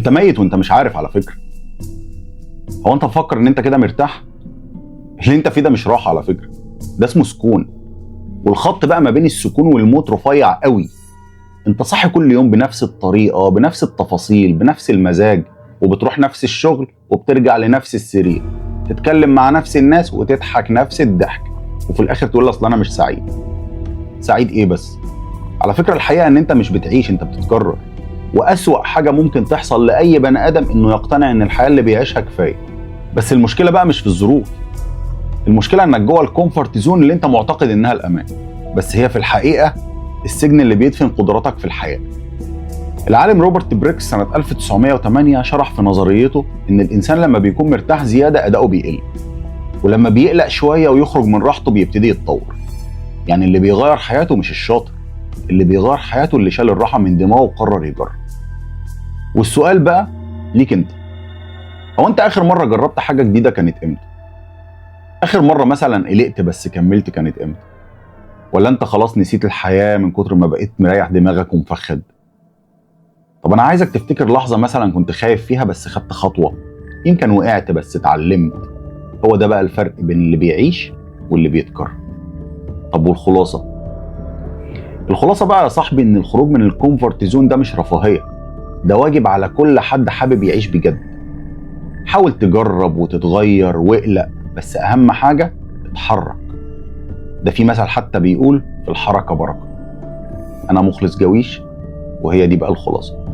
انت ميت وانت مش عارف على فكرة. هو انت مفكر ان انت كده مرتاح؟ اللي انت فيه ده مش راحة على فكرة، ده اسمه سكون. والخط بقى ما بين السكون والموت رفيع قوي. انت صاحي كل يوم بنفس الطريقة، بنفس التفاصيل، بنفس المزاج، وبتروح نفس الشغل وبترجع لنفس السرير، تتكلم مع نفس الناس وتضحك نفس الضحك، وفي الاخر تقول اصل انا مش سعيد. سعيد ايه بس؟ على فكرة الحقيقة ان انت مش بتعيش، انت بتتكرر. واسوأ حاجة ممكن تحصل لأي بني آدم انه يقتنع ان الحياة اللي بيعيشها كفاية. بس المشكلة بقى مش في الظروف، المشكلة انك جوه ال comfort zone اللي انت معتقد انها الامان، بس هي في الحقيقة السجن اللي بيدفن قدراتك في الحياة. العالم روبرت بريكس سنة 1908 شرح في نظريته إن الإنسان لما بيكون مرتاح زيادة أداؤه بيقل، ولما بيقلق شوية ويخرج من راحته بيبتدي يتطور. يعني اللي بيغير حياته مش الشاطر، اللي بيغير حياته اللي شال الراحة من دماغه وقرر يجرب. والسؤال بقى ليك أنت، هو أنت آخر مرة جربت حاجة جديدة كانت إمتى؟ آخر مرة مثلا قلقت بس كملت كانت إمتى؟ ولا أنت خلاص نسيت الحياة من كتر ما بقيت مريح دماغك ومفخد؟ طب أنا عايزك تفتكر لحظة مثلا كنت خايف فيها بس خدت خطوة، يمكن وقعت بس اتعلمت. هو ده بقى الفرق بين اللي بيعيش واللي بيتكرر. طب والخلاصة؟ الخلاصة بقى يا صاحبي إن الخروج من ال comfort zone ده مش رفاهية، ده واجب على كل حد حابب يعيش بجد. حاول تجرب وتتغير واقلق، بس أهم حاجة اتحرك. ده في مثل حتى بيقول في الحركة بركة. أنا مخلص جويش، وهي دي بقى الخلاصة.